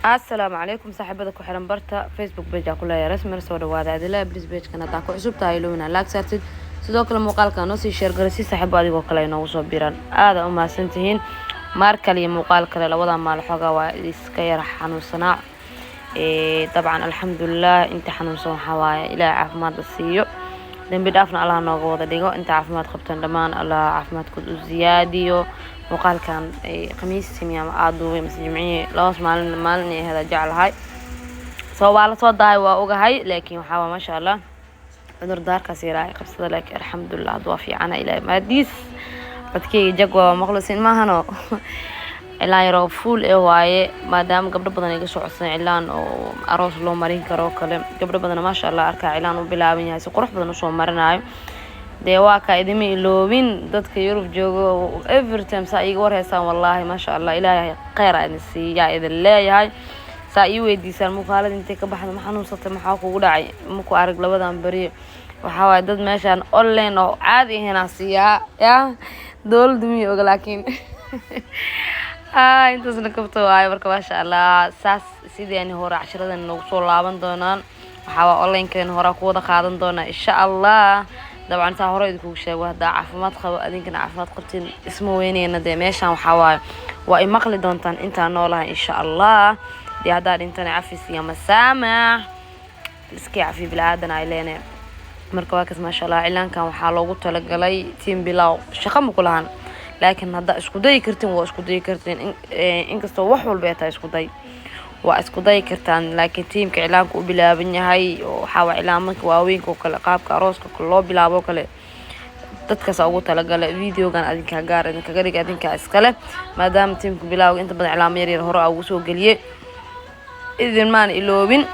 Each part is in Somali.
Assalaamu calaykum, saaxiibada ku xiran barta Facebook page ku leeyahay rasmi. Soo dhawaada adila. Please, page-kan haddaa ku cusub tahay, ilowina like saartid. Sidoo kale muuqaalka noo sii share garay si saaxiibo adigoo kale ay noogu soo biiraan. Aada u mahadsantihiin. Maar kale iyo muuqaal kale. Labada maal xoogaa waa iska yara xanuunsanaa. Dabcan, alxamdulilah. Inta xanuunsan waxaa waaye Ilaahay caafimaadda siiyo, dembi dhaafna Allah nooga wada dhigo. Inta caafimaad qabtan dhammaan Allah caafimaadkood u ziyaadiyo. Muuqaalkan Khamiistii ama aada duubay mise Jimcihii, labadaas maalin maalin ay ahayd jeclahay. Soo waa lasoo dahay, waa ogahay, laakiin waxaa waa, maasha Allah, cudur daarkaas yaraa ay qabsada, laakiin alxamdulilah, hadda waa fiicana, Ilaahay maadiis. Codkeyga jag waa maqlusin maahano. Cilaan yaroo fuul ee waaye, maadaama gabdho badan iga soo codsan cilaan oo aroos loo marin karo kale. Gabdho badan, maasha Allah, arkaa cilaan u bilaaban yahay, si qurux badan usoo marinayo. Dee waa kaa, idima iloobin. Dadka Yurub joogo every time saa iiga warheysaan, wallaahi, maasha Allah, Ilaahay kheyr aa idin siiyaa, idin leeyahay. Saa ii weydiisaan muuqaalada intay ka baxda, ma xanuunsatay, maxaa kugu dhacay, maku arag labadan beri. Waxaa waaye dad meeshaan online oo caadi ahaynaa siiyaa ya dowladda miyo oga, laakiin intaasna kabta waayo. Marka, maasha Allah, saas sideeni hore cashiradan noogu soo laaban doonaan. Waxaa waa online-keen hore ku wada qaadan doonaa, insha Allah. Dabcan, saa hore idinkugu sheego, haddaa caafimaad qabo, adinkana caafimaad qabtiin, isma weyneyna. Dee meeshaan waxaa waaye waa i maqli doontaan intaan noolahay, insha Allah. Dee haddaa dhintana, cafis iyo masaamax, iska cafi bilaadan ay leenahay. Marka waa kas, maasha Allah. Cilaankan waxaa loogu talagalay team bilow, shaqo ma ku lahan, laakiin haddaa isku dayi kartiin, waa isku dayi kartiin. Inkastoo wax walba ay tahay isku day, waa isku dayi kartaan, laakiin team-ka cilaanka u bilaaban yahay oo waxaa waa cilaamanka waaweynka oo kale, qaabka arooska loo bilaabo kale, dadkaas ugu talagalay videogan. Adinkaa gaar idinkaga dhig, adinkaa iskale, maadaama team-ka bilaawga inta badan cilaamo yaryar hore a ugu soo geliyey. Idinmaan iloobin.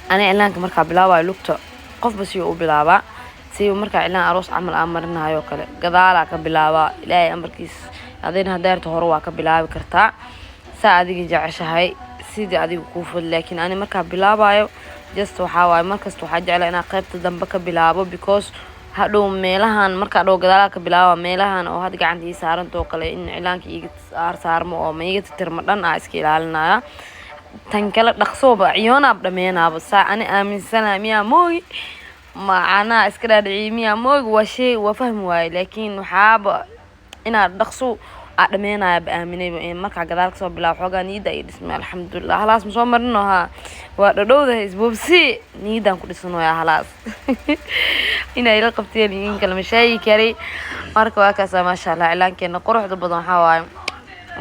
Ani cilaanka markaa bilaabayo lugta, qofba si u bilaabaa. Si markaa cilaan aroos camal aan marinayo kale, gadaalaa ka bilaabaa, Ilaahay amarkiis. Adina hadeerta hore waa ka bilaabi kartaa, saa adiga jeceshahay, sidii adiga kuu fud. Laakiin ani markaa bilaabayo, just waxaa waaye, markasta waxaa jeclaa inaa qaybta dambe ka bilaabo, because hadhow meelahan markaa dhow gadaalaa ka bilaaba, meelahan oo hadda gacanta ii saarantoo kale in cilaanka iiga saarsaarmo oo ma iiga titirmo dhan aa iska ilaalinaya. Tan kale dhaqsooba ciyoonaab dhameenaaba, saa ani aaminsana miyaa moogi, macanaha iska dhaadhiciy miyaa moogi, waa shay waa fahmi waaye. Laakiin waxaaba inaad dhaqso aa dhameenaya ba aaminayba markaa gadaal kasoo bilaabo. Xoogaa niyadda ay dhismay, alxamdulilah. Halaas ma soo marino? Haa, waa dhadhowda isboobsi, niyaddaan ku dhisanoyaa. Halaas inay ila qabteen in kale ma sheegi kari. Marka waa kaasa, maasha Allah. Cilaankeena quruxda badan waxaa waaye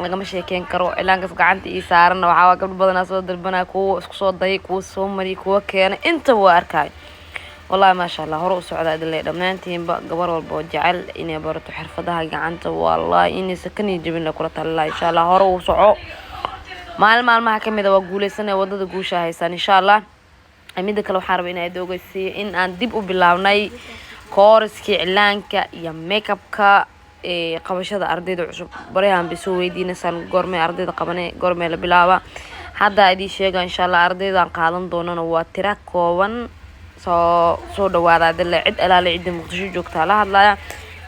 lagama sheekeyn karo. Cilaankaas gacanta ii saaranna waxaa waa gabdho badanaa soo dalbanaya, kuwa isku soo dayay, kuwa soo mariyay, kuwa keenay, intaba waa arkay. Wallahi, maasha Allah, hore u socdaa idin leey dhammaantiinba. Gabar walba oo jecel inay barato xirfadaha gacanta, wallahi inaysan ka niyad jabin la kula talila. Insha Allah, hore u soco. Maalin maalmaha kamid a waa guuleysanaya, wadada guusha haysaan, insha Allah. Midda kale, waxaan rabay inaan ogeysiiyo in aan dib u bilaabnay course-kii cilaanka iyo makeupka ee qabashada ardayda cusub. Baryahan bay soo weydiinaysaan goormee ardayda qabane, goormee la bilaaba. Hadda idiin sheega, insha Allah, ardaydan qaadan doonana waa tira kooban. Soo dhawaada adile. Cid alaale cidda Muqdisho joogtaa la hadlaya.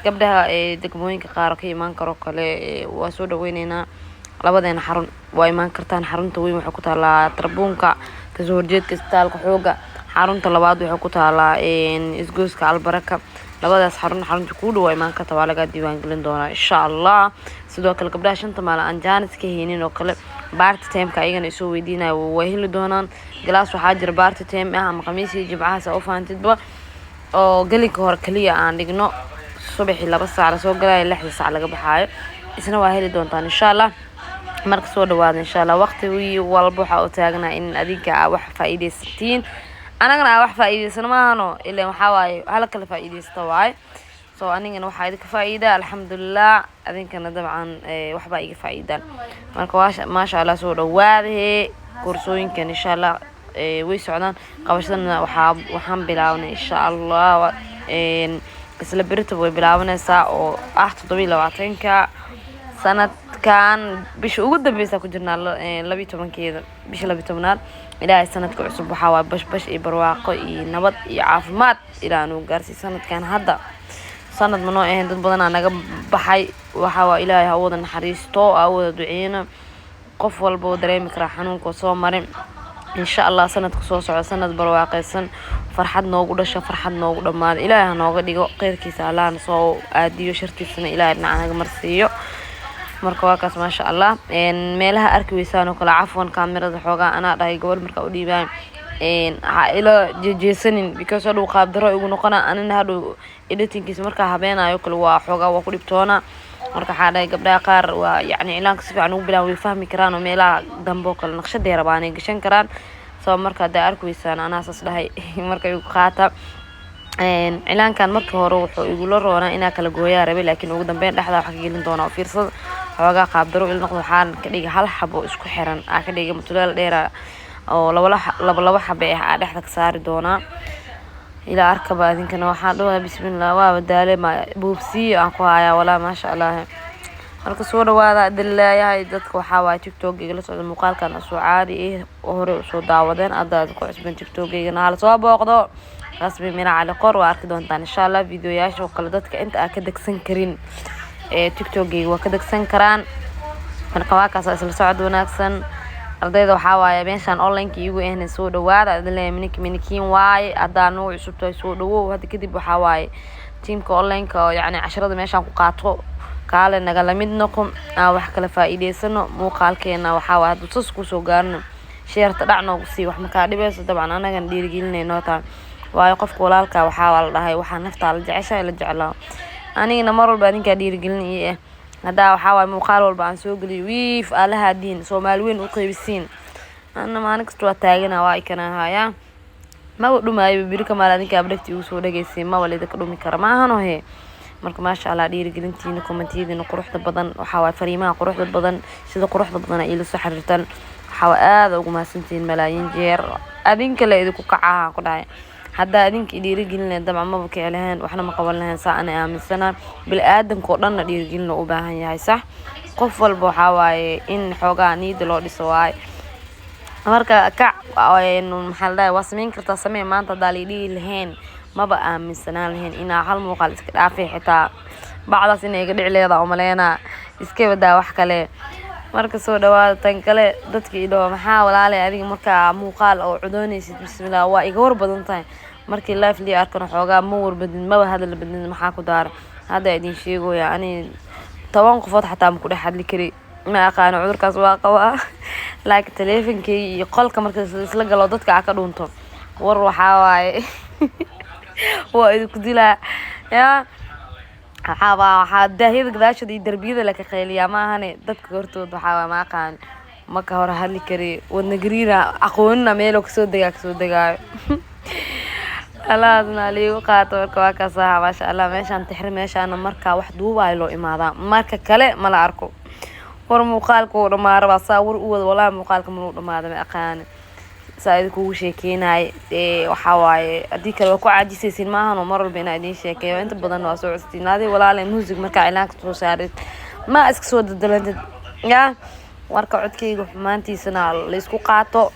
Gabdhaha ee degmooyinka qaar ka imaan karo kale waa soo dhaweyneynaa. Labadeena xarun waa imaan kartaan. Xarunta weyn waxay ku taalaa Tarbuunka, kasoo horjeedka Isbitaalka Xooga. Xarunta labaad waxay ku taalaa Isgoyska Albaraka. Labadaas xarun, xarunta kuu dhow waa imaan karta, waa lagaa diiwaangelin doonaa, insha Allah. Sidoo kale gabdhaha 5ta maalin aan jaanis ka haynin oo kale, part time-ka ayagana isoo weydiinaya, way heli doonaan. Class waxaa jira part time ah ama Khamiis iyo Jimcahaas u fahamtidba, oo gelinka hore kaliya aan dhigno, subaxii 2 saac lasoo galayo, 6da saac laga baxaayo, isna waa heli doontaan, insha Allah. Marka soo dhawaada, insha Allah. Waqti walba waxaa u taagnaa in adinka aa wax faa-iideysatiin, anagana aa wax faa-iideysano maahano. Ilan waxaa waaye hala kala faa-iideysta waaye. So anigana waxaa idinka faa-iida, alxamdulilah, adinkana dabcan waxbaa iga faa-iidaan. Marka maasha Allah, soo dhawaadahe. Koorsooyinkan, insha Allah, way socdaan. Qabashadana waxaan bilaabnay, insha Allah, isla berita way bilaabanaysaa, oo ah 27-ka sanadkan. Bisha ugu dambeysa ku jirnaa, 12-keeda, bisha 12-aad. Ilaahay sanadka cusub waxaa waay bashbash iyo barwaaqo iyo nabad iyo caafimaad Ilaah nuu gaarsiiy. Sanadkan hadda sanad manoo ahayn, dad badanaa naga baxay. Waxaa waa Ilaahay ha wada naxariisto, ha wada duceyno. Qof walba uu dareemi karaa xanuunka soo marin. Insha Allah sanadka soo socda sanad barwaaqaysan, farxad noogu dhasho, farxad noogu dhammaado Ilaahay ha nooga dhigo. Kheyrkiisa Allahna soo aadiyo, shartiisana Ilaahay dhinaca naga marsiiyo. Marka waa kaas, maasha Allah. Meelaha arki weysaan oo kale, cafwan, kaamirada xoogaa anaa dhahay gabadh markaa u dhiibaan ha ila jeejeesanin, because hadhow qaabdaro igu noqona. Anina hadhow editingkiisa markaa habeenayo kale waa xoogaa waa ku dhibtoona. Marka waxaa dhahay gabdhaha qaar waa yacni cilaanka si fiican ugu bilaan, way fahmi karaan oo meelaha dambe oo kale naqshaday rabaan ay gashan karaan. So marka haddaa arki weysaan, anaa saas dhahay. Marka igu qaata. Cilaankan marka hore wuxuu igula roonaa inaa kala gooyaa rabay, laakiin ugu dambeyn dhexda waxa ka gelin doonaa. Oo fiirsada, xoogaa qaabdaro il noqdo. Waxaan ka dhigay hal xabo isku xiran aa ka dhigay, mutuleel dheera oo laba laba laba xabe ah aa dhexda ka saari doonaa. Ilaa arkaba adinkana. Waxaan dhahaa bismillah, waaba daale, ma buubsiyo aan ku hayaa walaa, maasha Allah. Marka soo dhawaada dilaayahay dadka. Waxaa waaye TikTok-gayga la socda, muuqaalkan soo caadi eh hore usoo daawadeen. Hadda ku cusban TikTok-gaygana hala soo booqdo, Rasmi Mira Cali Qor. Waa arki doontaan insha Allah videoyaasha oo kale. Dadka inta aan ka degsan karin ee TikTok-gayga waa ka degsan karaan. Marka waa kaas, isla socod wanaagsan. Ardayda waxaa waaye meeshaan online-ka iigu ahna, soo dhawaada idin leeyahay. Miniki minikiin waaye. Haddaa nagu cusub tahay, soo dhawow. Hadda kadib waxaa waaye tiimka online-ka oo yacni casharada meeshaan ku qaato, kaale nagala mid noqon, aan wax kala faa'iideysano. Muuqaalkeena waxaa waaye hadduu sas kusoo gaarno, share-ta dhac noogu sii, wax makaa dhibayso. Dabcan anagan dhiirigelinayno taa waayo. Qofka walaalka waxaa la dhahay waxaa naftaa la jeceshahay la jeclaa. Anigana mar walba adinkaa dhiirigelin ii ah. Haddaa waxaa waaye muuqaal walba aan soo geliyo wiif aalahaadiin Soomaali weyn u qeybisiin, ana maalin kasta waa taagana, waa ikana hayaa, maba dhumaayo. Biri kamaal adinkaa dhegta igu soo dhagaysiin, maba lidinka dhumi kara maahano he. Marka maasha Allah, dhiirigelintiina, commentiyadiina quruxda badan, waxaa waaye fariimaha quruxda badan, sida quruxda badan ay ila soo xiriirtaan, waxaa waa aada ugu mahadsantihiin malaayiin jeer. Adinka le idinku kacaha ku dhahay. Haddaa adinka dhiirigelin lahayn, dabcan maba kici lahayn, waxna ma qaban lahayn. Saa ana aaminsana, bili-aadanka oo dhanna dhiirigelin loo u baahan yahay. Sax, qof walba waxaa waaye in xoogaa niyada loo dhiso waaye. Marka kac, maxaa la dhahay, waa sameyn kartaa, samee. Maanta haddaa la dhihi lahayn, maba aaminsanaan lahayn inaa hal muuqaal iska dhaafay. Xitaa bacdaas inay iga dhici leedaa umaleynaa, iska badaa wax kale. Marka soo dhawaada. Tan kale, dadka idhaho maxaa walaalay adiga markaa muuqaal oo codoonaysid, bismillah, waa iga war badan tahay. Markii live lii arkana xoogaa ma warbadin, maba hadal badin. Maxaa ku daara? Hadda idin sheegoya, ani 10 qofood xataa ma ku dhex hadli kari, ma aqaano cudurkaas waa qabaa. Laakiin taleefankeyga iyo qolka marka isla galo, dadka aa ka dhunto, war waxaa waaye waa idinku dilaa. Ya waxaaba waxaa daahyada gadaashooda iyo darbiyada laka qayliyaa, ma ahane dadka hortooda. Waxaa waa ma aqaan, ma ka hor hadli kari, wadna gariira aqoonina meeloo kasoo degaa kasoo degaayo, alaasna liigu qaato. Marka waa kaas aha, maasha Allah. Meeshaan tixri, meeshaana markaa wax duubaayo loo imaadaa, marka kale mala arko. War muuqaalka wuu dhamaa rabaa, saa war u wada. Walaahi muuqaalka maluu dhamaada, ma aqaani saa idinkugu sheekeynaaye. Waxaa waaye haddii kale waa ku caajisaysiin, maahan oo mar walba inaa idiin sheekeeyo. Inta badan waa soo custiin. Adi walaale music markaa cilaanka soo saarid, ma iska soo dadalantid ya. Warka codkayga xumaantiisana laysku qaato.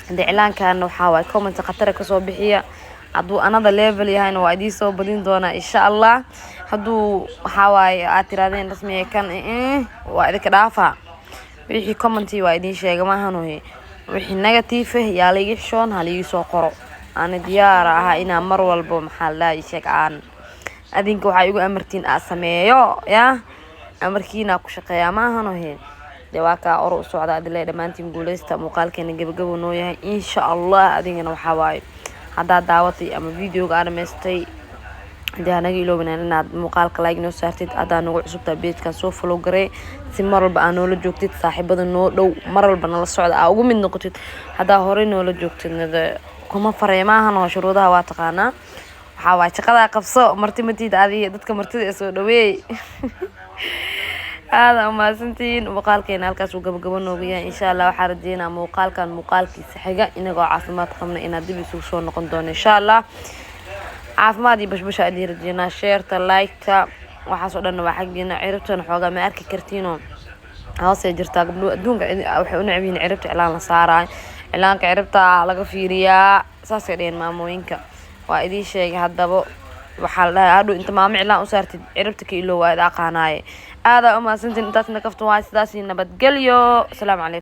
Hadee cilaankan waxaa waaye comment khatara kasoo bixiya. Hadduu another level yahayna waa idiin soo badin doonaa insha Allah. Hadduu waxaa waaye aad tirahdeen rasmiga kan, waa idinka dhaafaa. Wixii commenti waa idiin sheega, maahan wixii negative ah yaa laiga xishoon, ha laiga soo qoro. Ana diyaar ahaa inaan mar walbo, maxaa la dhahay, sheeg aan adinka waxaa igu amartiin aa sameeyo, ya amarkiina ku shaqeeyaa, maahan he. Dee waa kaa oro u socda adile. Dhammaantiin guuleysta. Muuqaalkeena gabagabo noo yahay insha Allah. Adigana waxaa waaye haddaad daawatay ama videoga aa dhamaystay, hadii hanaga iloobinaan inaad muuqaalka like noo saartid. Haddaa nagu cusubtaa page-kan, soo follow garee si mar walba aa noola joogtid, saaxiibada noo dhow mar walba nala socda aa ugu mid noqotid. Haddaa horey noola joogtid, kuma farey maahan oo shuruudaha waa taqaanaa. Waxaa waaye shaqadaa qabso, marti matid adiga, dadka martida ee soo dhaweey. Aada umahadsantihiin. Muuqaalkeena halkaas uu gabagabo noogu yahay. Insha Allah waxaa rajeynaa muuqaalkan muuqaalkiisa xiga inagoo caafimaad qabna inaad dib isugu soo noqon doono insha Allah. Caafimaad iyo bashbasha idiin rajeynaa. Share-ta, like-ta, waxaas oo dhanna waa xaggiina. Ciribtana xoogaa ma arki kartiinoo hoosay jirtaa. Gabdho adduunka waxay u necab yihiin ciribta cilaan la saaraay. Cilaanka ciribta laga fiiriyaa, saasay dheheen maamooyinka. Waa idiin sheegay haddaba. Waxaa la dhahay hadhow inta maamo cilaan u saartid ciribta ka iloow, waa ida aqaanaaye. Aadaa umahadsantiin. Intaasna kaftan waay. Sidaasi nabadgelyo. Asalaamu calaykum.